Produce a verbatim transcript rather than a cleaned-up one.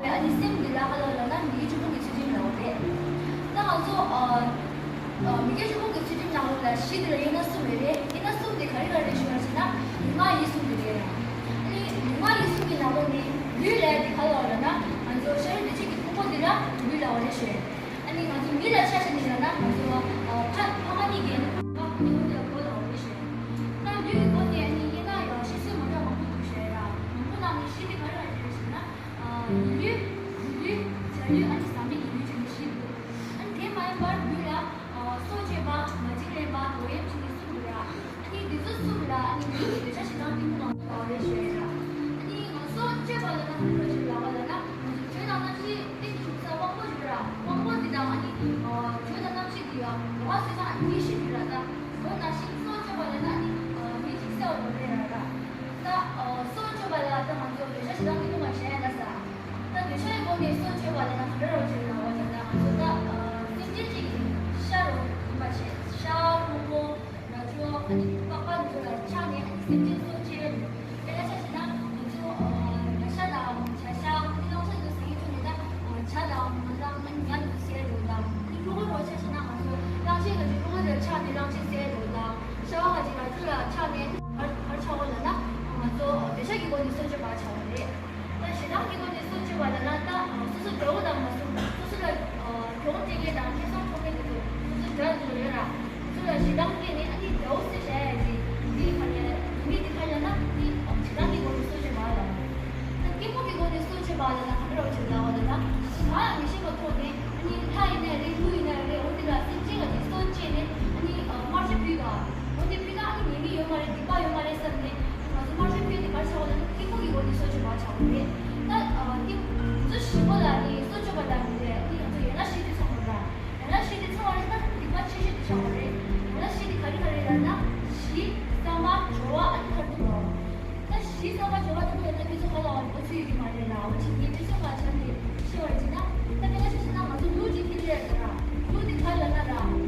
ཨ་ནི་སེམས་འདི་ལ་ག་ལ་ལབ་ན་མི་དགེ་བཅུ་སྤོང་གི་ཚུལ་ཁྲིམས་ལབ་པ་རེད། ད་ང་ཚོ་ཨ་ཨ་མི་དགེ་བཅུ་སྤོང་གི་ཚུལ་ཁྲིམས་ནང་ལོགས་ལ་བཞི་འདི་ལ་དབྱེ་ན་གསུམ་རེད་རེད། དབྱེ་ན་གསུམ་དེ་ག་རེ་ག་རེ་རེད་ཞུ་བ་ཞེ་ན་ལུས་ངག་ཡིད་གསུམ་དེ་རེད། ཨ་ནི་ལུས་ངག་ཡིད་གསུམ་གྱི་ནང་ལོགས་ནས་ལུས་ལབ་ཡ་དེ་ག་ལ་ལབ་ན་ང་ཚོ་ཤ་རུས་གདོས་བཅས་ཀྱི་ཕུང་པོ་འདི་ལ་ལུས་ལབ་པ་རེད་ཞུ། ཨ་ནི་ང་ཚོ་མི་ལ་ཆ་བཞག་ནས་ལབ་ན་ང་ཚོ་ཨ་ཕ་ཕ་མ་གཉིས་ཀྱི་ཨ་ནི་ཕ་མ་གཉིས་ཀྱི་སྒོ་ལ་འོ་རེད་ཞེས། ད་ལུས་ཀྱི་སྒོ་ནས་ཨ་ནི་དབྱེ་ན་ཡང་བཤད་སྲོལ་མ་འདྲ་མང་པོ་འདུག་ཞེས་ར། མང་པོ་ནང་ནས་བཞི་དེ་ག་རེ་རེད་ཞེ་ན། ཡིད་ལུས། རིག་ལུས། བྱ་ལུས། ཨ་ནི་ཟག་མེད་ཀྱི་ལུས་བྱས་ནས་བཞི་འདུག་ཨ་ནི་དེ་མ་ཡིན་པར་ལུས་ལ་སྲོག་གཅོད་པ། ང་རྒྱལ་ལེན་པ། ལོག་གཡེམ་བྱེད་མཁན་གསུམ་འདུག་ར། ཨ་ནི་འདི་ཚོ་གསུམ་ལ་ཨ་ནི་མིའི་འདོད་ཆགས་ཞེ་སྡང་གཏི་མུག་ནང་དུ་བ་རེད་ཞེས་ར། ཨ་ནི་སྲོག་གཅོད་པ་ལ་ན་ཧ་ལོ་ཞེས་ལབ་པ་ལ་ན་ང་ཚོ་དྲོད་དང་རྣམ་ཤེས་སྟེང་དུ་ས་དབང་པོ་ཞིག་ར། དབང་པོ་འདི་དང་ཨ་ནི་དྲོད་དང་རྣམ་ཤེས་འདི་ཡང་ལོག་པ་སོང་ཙང་ཨ་ནི་གཉིས་ཤིག་འདུག་ར། ད་འོ་ན་ཞིག་སྲོག་གཅོད་པ་ལ་ན་ཨ་ནི་མི་གཅིག་གསལ་བ་རེད་ར། ད་སྲོག་གཅོད་པ་ལ་ད་ང་ཚོ་འདོད་ཆགས་ཞེ་སྡང་གཏི་མུག་མ་བྱས་ན་ས། ད་འདོད་ཆགས་ཀྱི་སྒོ་ནས་སྲོག་གཅོད་པ་ལ་ན་ག་རེ་རོ་བྱེད་ལ་བ་ད་ང་ཚོ་ད་སེམས་ཅན་གཅིག་གི་ཤ་རོ་ཡིན་པ་བྱས། ཤ་ཕུང་པོ། ར་ཅོ། ཨ་ནི་པགས་པ་འདི་ཚོ་ལ་ཆགས་ནས་ཨ་ནི་སེམས་ཅན་སྲོག་བཅད་ཡ་རེད། དཔེར་ན་ཆ་བཞག་ན་ང་ཚོ་ཨ་ཉ་ཤ་དང་བྱ་ཤ་ཨ་ནི་གླང་ཤ་ཚོ་ཟ་ཡི་ཚོ་ནི་ད་བྱ་དང་མ་དང་ཨ་ནི་ཉ་འདི་ཚོ་ཟ་ཡ་རེད་དང་། ཨ་ནི་ཕྲུ་གུ་རོ་ཆ་བཞག་ན་ང་ཚོ་གླང་ཆེན་ག་ཚོད་ཕྲུ་གུ་དེ་ཆགས་ནས་གླང་ཆེན་ཟ་ཡ་རེད་དང་། ཤ་བ་ག་ཚོད་ར་ཅོ་ལ་ཆགས་ནས་ག་རེ་ཆགས་པ་ལབ་ན་ང་ཚོ་འདོད་ཆགས་ཀྱི་སྒོ་ནས་སྲོག་གཅོད་པ་ཆགས་པ་རེད། ད་ཞེ་སྡང་གི་སྒོ་ནས་སྲོག་གཅོད་པ་ལབ་ན་ད་སོ་སོ་དགྲ་བོ་དང་མ་སོང་སོ་སོ་ལ་གྱོང་སྤྲད་མཁན་དང་ཁེ་བཟང་འཕྲོག་མཁན་དེ་ཚོ་སོ་སོ་དགྲ་དེ་ཚོ་ཡོད་ར། དེ་ཚོ་ལ་ཞེ་སྡང་སྐྱེས་ནས་ཨ་ནི་དགྲ་བོ་བསད་བཞག་ཡ་ཅིག་འདི་ག་ནས་མི་འདི་ག་ལབ་ན་འདི་ཞེ་སྡང་གི་སྒོ་ནས་སྲོག་གཅོད་པ་ལ། ད་གཏི་མུག་གི་སྒོ་ནས་སྲོག་གཅོད་པ་ལབ་ན་ག་འདྲ་བ་ཅིག་ལབ་པ་ལབ་ན་ང་ཚོ་ང་ལ་མི་ཤེས་པ་ཐོག་ནས་ཨ་ནི་ལྷ་ཡིན་ན་རེད། ཀླུ་ཡིན་ན་རེད། འོ་འདི་ལ་སེམས་ཅན་ལ་ཅིག་སྲོག་བཅད་ནས་ཨ་ནི་དམར་མཆོད་ཕུལ་ག་འོ་འདི་ཕུལ་ན་ཨ་ནི་ཉེས་དམིགས་ཡོད་མ་རེད། སྡིག་པ་ཡོད་མ་རེད་བསམ་ནས། ང་ཚོ་དམར་མཆོད་ཕུལ་དེ་ག་རེ་ཆགས་པ་ལབ་ན་གཏི་མུག་གི་སྒོ་ནས་སྲོག་གཅོད་པ་ཆགས་པ་རེད། ད་ཨ་གཏི་ང་ཚོ་བཞི་པོ་ལ་ནི་སྲོག་གཅོད་པ་ལ་མི་རེད། ཨ་ནི་ང་ཚོ་ཡན་ལག་བཞི་དེ་ཚང་མ་ལ་ཡན་ལག་བཞི་དེ་ཚང་མ་རེད། ད་སྡིག་པ་ཆེ་ཤོས་དེ་ཆགས་པ་རེད། ཡན་ལག་བཞི་དེ་ག་རེ་ག་རེ་ལབ་ན་ཞི་བསམ་པ་སྦྱོར་བ་ཨ་ནི་མཐར་ཐུག་ལ། ད་ཞི་བསམ་པ་སྦྱོར་བ་མཐར་ཐུག་ལ་ད་དེ་ཚོ་ག་ལ་འོ་ཚུལ་ཡོད་ཀྱི་མ་རེད་ལ། འོ་ཅིག་ངས་དེ་ཚོ་ག་ཆ་ནས་ཤེས་པ་རེད་ཅེ་ན། ད་དཔེར་ན་ཆ་བཞག་ན་ང་ཚོ་ལུག་ཅིག་ཁྱེར་ཡོད་ཟེར་ར། ལུག་དེ་ག་ལབ་ན་ར།